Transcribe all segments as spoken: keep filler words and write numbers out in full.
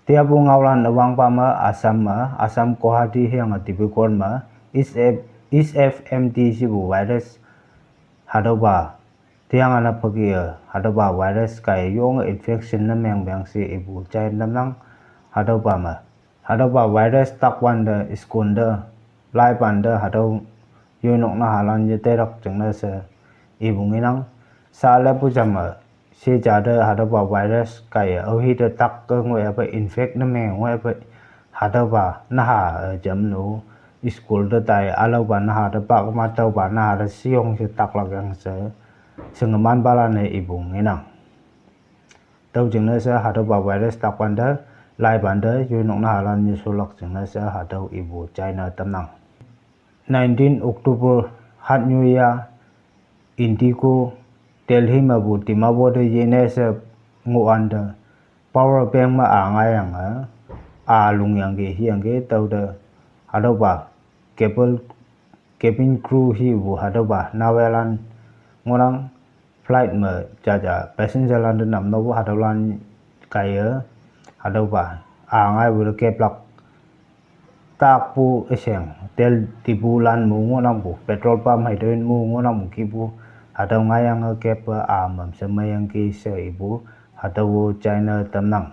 Teapu ngaolan üwangpa me Assam me, Assam Guwahati hüyange Dibrugarh me, East F, East F M T shepu virus hatüopa, teyange ne phüke-e, hatüopa virus kaiye yonge infection ne mengpeng she ipu jai tamnang, hatüopa me. Hatüopa virus takwante school te, laipante hatüo yoinok nahalan yeteilak jingne she ipu ngenang, sha lepu jam me, sheja te hatüopa virus kaiye aohi te tak-e ngoiyape infect ne meng ngoiyape hatüopa naha, eh, jam no, school te tai ülaopa naha te pak ma tüopa naha te sheyong she taklak yang she, shingemanpalan-e ipu ngenang. Tüo jingne she hatüopa virus takwante, laipante, yoinok nahalan yesholak jingne she hatüo ipu jaine tamnang. Nineteen October hatnyu ya, Indigo, Delhi mepu Dimapur te yene she ngohwante, power bank me-a ngaiyange, a lungyangki hüyangki tüote, hatüopa, cable, cabin crew hipu hatüopa naoyhalan ngohnang, flight me jaja passenger lante namnopu hatüolan kaiye, hatüopa, a ngaipu te keplak takpu üsheng, tel tipulan mu ngohnangpu, petrol pump hei toin mu ngohnangpu kihpu, hatüo ngaiyange keppe a mamshe meiyangki she ipu, hatüo jaine tamnang.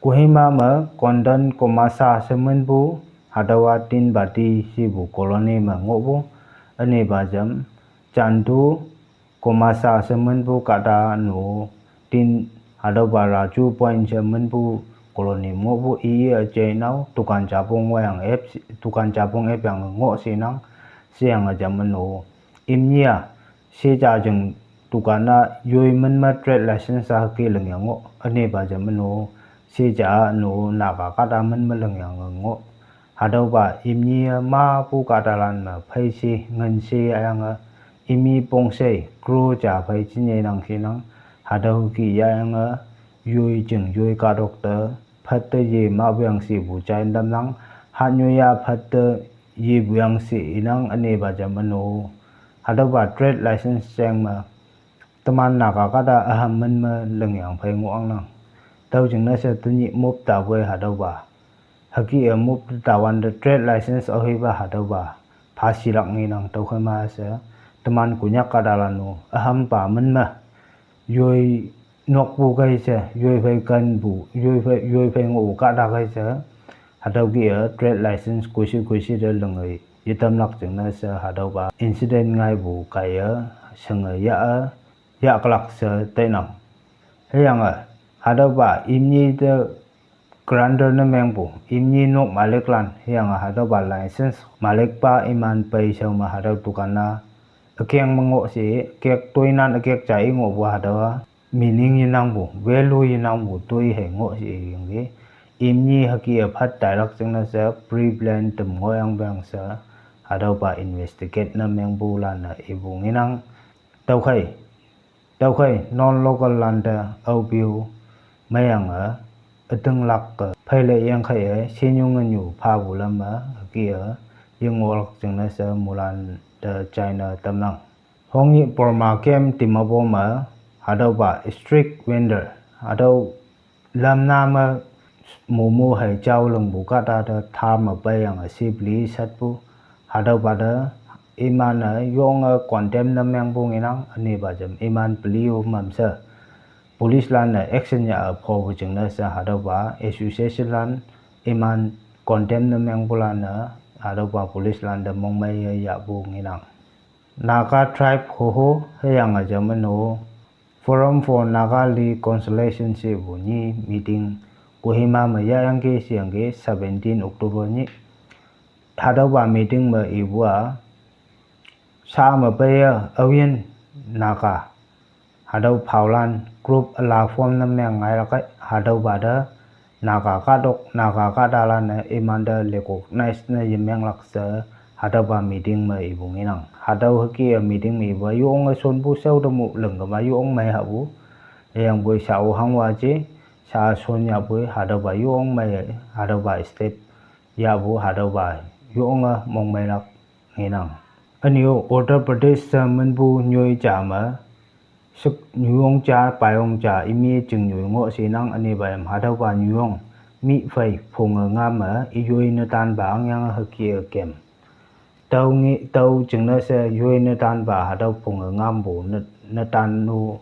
Kohima me Kondan Komasa she minpu, hatüowa Tin Bati shepu colony me ngohpu, ünepa jam, Chandu Komasa she minpu kahta nu, Tin, hatüopa Raju Point she minpu colony ngohpu iye üjei nao, dukan japong wayang ep, dukan japong epyange ngoh shenang, sheyange jam no, imni-a, sheja jing dukan-a yoi min me trade license-a hüke lingyang ngoh, ünepa jam no, sheja-a nu Naga kahta min me lingyange ngoh. Hatüopa imni-e mapu kahtalan me phei she ngin she yayange, imni pong she crore ja phei jinyenang shenang, hatüo ki yayange, yoi jing yoi kahtok te, phette ye mahpuyang shepu jai tamnang, hatnyu ya phette yepuyang she inang ünepa jam no. Hatüopa trade license jeng me, teman Naga kahta üham min me lingyang phei ngohangnang. Tüo jingne she tenyih mop tapoi hatüopa, hüke-e mop tawante trade license aohipa hatüopa, phashilak ngenang tüokhei ma she, teman Konyak kahtalan-o, ühampa min me, yoi nokpu kei she, yoi phei kenpu, yoi phei, yoi phei ngohpu kahta kei she, hatüo kih-e trade license koishi koishi te linge, yetamlak jingne she hatüopa incident ngaipu kaiye, shinge yah-e, yahklak she tainang. Hüyange, hatüopa imni te grantor ne mengpu, imni nok maliklan, hüyange hatüopa license malikpa iman peishao me hatüo dukan-a, ükeng me ngoh she, kek toinan ükek ja i ngohpu hatüowa, meaning yenangpu, value yenangpu toi hei ngoh she iyangki. Imni hüke-e phat tailak jingne she, pre-plan tem ngohyangpeng she, hatüopa investigate ne mengpulan-e ipu ngenang. Tüokhei, tüokhei non-local lante aope-o, meiyange, ütinglak-e, pheile yangkhei-e, shenyu ngenyu phapu lam me, hüke-e, yengohlak jingne she mulan te jaine tamnang. Hongnyih Burma camp Dimapur me, hatüopa street vendor, hatüo lamna me momo hei jao lingpu kahta te tham me peiyange shipli shatpu, hatüopa te, iman-e yonge condemn ne mengpu ngenang, ünepa jam iman peli-o mamshe, police lan-e action yah-e phopu jingne she hatüopa association lan, iman condemn ne mengpulan-e, hatüopa police lante mongmeiye yahpu ngenang. Naga tribe Hoho hüyange jam no, Forum for Naga Reconciliation shepu nyi meeting, Kohima me yahyangki sheyangki seventeen October nyih. Hatüopa meeting me ipu-a, sha me peiye aoyin Naga, hatüo phaolan group üla form ne meng ngailak kei, hatüopa te, Naga kahtok, Naga kahtalan-e imante recognize ne yemenglak she, hatüopa meeting me ipu ngenang. Hatüo hüke-e meeting me ipu-a yonge shonpu shao te mu lingkema yong mei hahpu. Hüyangpoi sha-o hangwa je, sha shon yahpoi hatüopa yong mei, hatüopa step yahpu hatüopa yonge mongmeilak ngenang. Ünyu Uttar Pradesh she minpu nyoi ja me, shük nyuyong ja, payong ja, imi ching nyoi ngoh shenang ünepa yam hatüopa nyuyong, mih phei phung-e ngam-e, iyoi netanpa angyange hüke-e kem. Tüo nge, tüo jingne she yoi netanpa hatüo phung-e ngampu ne, netan-o,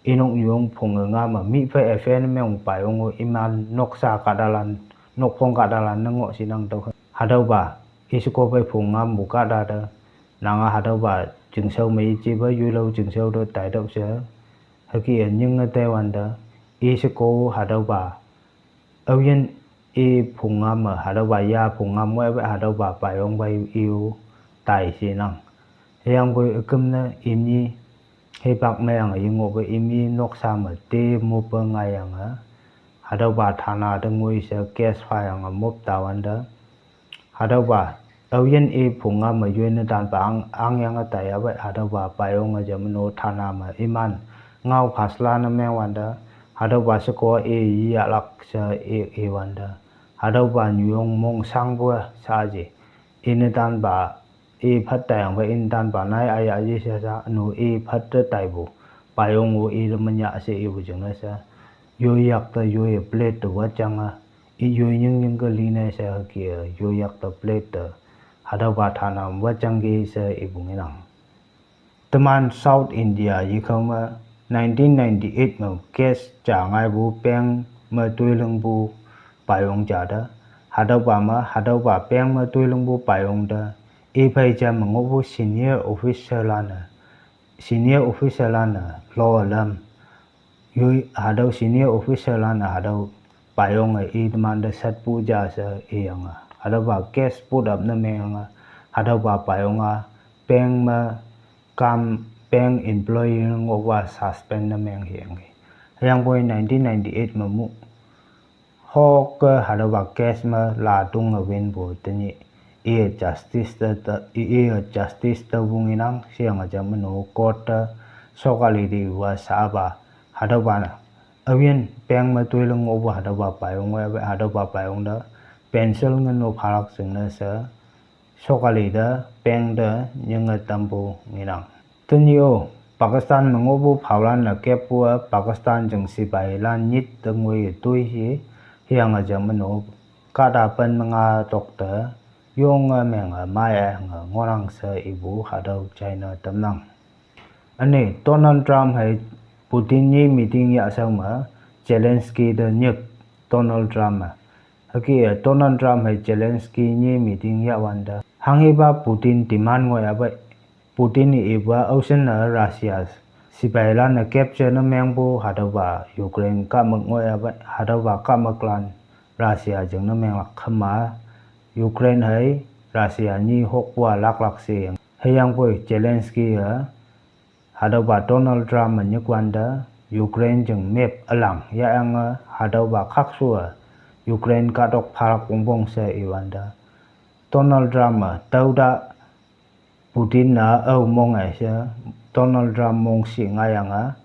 inok nyuong phung-e ngam-e, mih phei üfen meng paiyong-o iman noksa kahtalan, nokphong kahtalan ne ngoh shinang tüo. Hatüopa, isheko phei phung ngampu kahta te, nange hatüopa chingshao me ijepa yoilao chingshao te taitüoh she, hüke-e nyinge teiwante, isheko hatüopa, aoyin i phung ngam-e, hatüopa ya phung ngam ngoipe hatüopa paiyong phei i-o tai shinang. Hüyangpoi üküm ne imni hipak meyange yengohpe imni noksa me te moppe ngaiyange, hatüopa thana te ngoi she case phayange mop tawante, hatüopa, aoyin i phung ngam-e yoi netanpa ang, angyange taiyape, hatüopa paiyonge ja meno thana me iman ngao phasla ne mengwante, hatüopa sheko i yahlak she i, iwante, hatüopa nyuyong mongshangpu-a shaji, i netanpa, i phat taiyangpe i netanpa nai aya ji sha sha, nu i phat te taipu, paiyong-o i te menyah she ipu jingne she, yoiyak te yoi plate te wajange, i yoi nying nying ke line she hüke-e, yoiyak te plate te, hatüopa thana me wajangki she ipu ngenang. Teman South India yekao me nineteen ninety-eight me case ja ngaipu peng me toilingpu paiyong ja te, hatüopa me, hatüopa peng me toilingpu paiyong te, iphei ja me ngohpu senior officer lan-e, senior officer lan-e lo lam. Yoi hatüo senior officer lan-e hatüo paiyonge i teman te satpu ja she iyange, hatüopa case put up ne mengyange, hatüopa paiyong-a, peng me kam, peng employee ngohpa suspend ne meng hüyangki. Hüyangpoi nineteen ninety-eight me mu, hoke hatüopa case me latunge winpu tenyih, iye justice te, te, i, iye justice te wonginang sheyange ja meno court te, sokali te wa shapa, hatüopa ne, aoyin peng me toiling ngohpu hatüopa paiyong-e, hatüopa paiyong te, pencil ngen no phalak jingne she, sokali te, peng te, nyinge tampu ngenang. Tenyih-o, Pakistan me ngohpu phaolan-e keppu-a, Pakistan jing sipailan nyit te ngoi toi hi, hüyange ja meno, kahta pen me nga tok te, yonge menge maiyange ngohnang she ipu hatüo china tamnang. Üne, Donald Trump hei Putin nyi meeting yahshao me, Zelensky te nyik, Donald Trump-e. Hüke-e Donald Trump hei Zelensky nyi meeting yahwante, hanghepa Putin demand ngoiyape, Putin-e ipa aoshin-e Russia, sipailan-e capture ne mengpu hatüopa Ukraine kahmük ngoiyape, hatüopa kahmüklan Russia jingne menglak kema, Ukraine hei Russia nyi hokpu-a laklak she. Hüyangpoi Zelensky-e hatüopa Donald Trump me nyikwante, Ukraine jing map ülang yahyange hatüopa khakshu-e, Ukraine kahtok phalak wongpong she iwante, Donald Trump-e tüota Putin-a ao monge she, Donald Trump mongshih ngaiyange,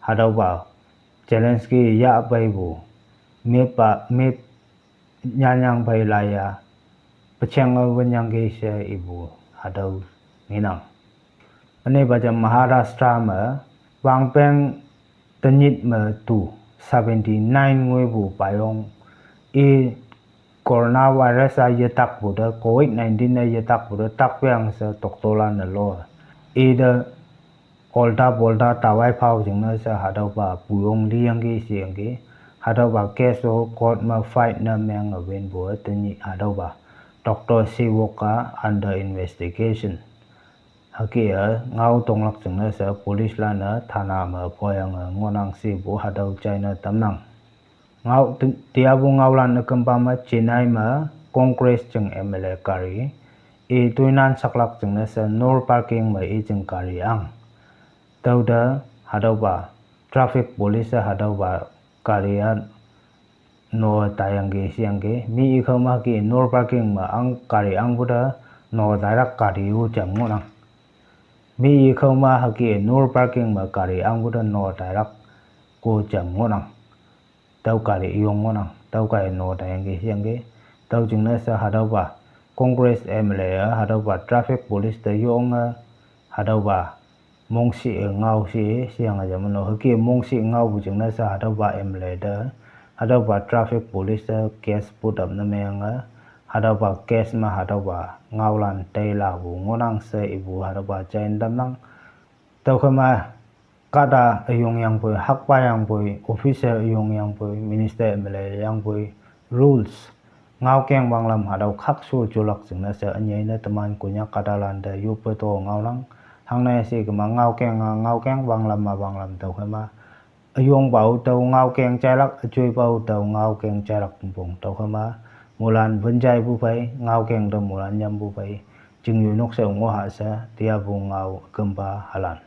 hatüopa Zelensky yahpeipu, map-a, map nyanyang phei laiya, pecheng-e wenyangki she ipu hatüo ngenang. Ünepa ja Maharashtra me, wangpeng tenyit me tu, seventy-nine ngoipu paiyong, i coronavirus-a yetakpu te, covid nineteen-e yetakpu te, takpeang she toktolan-e lo. Ite olta polta tawai phao jingne she hatüopa puyong liyangki sheyangki. Hatüopa case-o court me fight ne menge winpu-e tenyih hatüopa Doctor Siwok-a under investigation. Hüke-e ngao tonglak jingne she police lan-e thana me phoyange ngohnang shepu hatüo china tamnang. Ngao te, tiapu ngaolan-e kümpa me Chennai me Congress jing M L A gari, i toinan shaklak jingne she no parking me i jing gari ang. Tüote hatüopa traffic police-e hatüopa gari-a no taiyangki sheyangki, mi ikhao me hüke no parking me ang gari angpu te no tailak gari-o jam ngohnang. Mi ikhao me hüke no parking me gari angpu te no tailak ko jam ngohnang. Tüo gari yong ngohnang, tüo kaiye no taiyangki sheyangki. Tüo jingne she hatüopa Congress M L A-a hatüopa traffic police te yonge, hatüopa mongshih-e ngao she sheyange ja meno, hüke mongshih ngaopu jingne she hatüopa M L A te hatüopa traffic police te case put up ne meyange, hatüopa case me hatüopa ngaolan teilapu ngohnang she ipu hatüopa jai tamnang. Tüokhei ma kahta üyong yangpoi, hakpa yangpoi, officer üyong yangpoi, minister, M L A yangpoi, rules ngaokeng wanglam hatüo khakshu jolak jingne she ünyei ne teman Konyak kahtalante yoppe to ngaonang. Hangne she kema ngaokeng a ngaokeng, wanglam a wanglam, tüokhei ma üyongpao tao ngaokeng jailak, üjoipao tao ngaokeng jailak pongpong. Tüokhei ma moilan wün jaipu phei, ngaokeng te moilan nyampu phei, chingnyu nok she ngoh ha she tiapu ngao kümpa halan.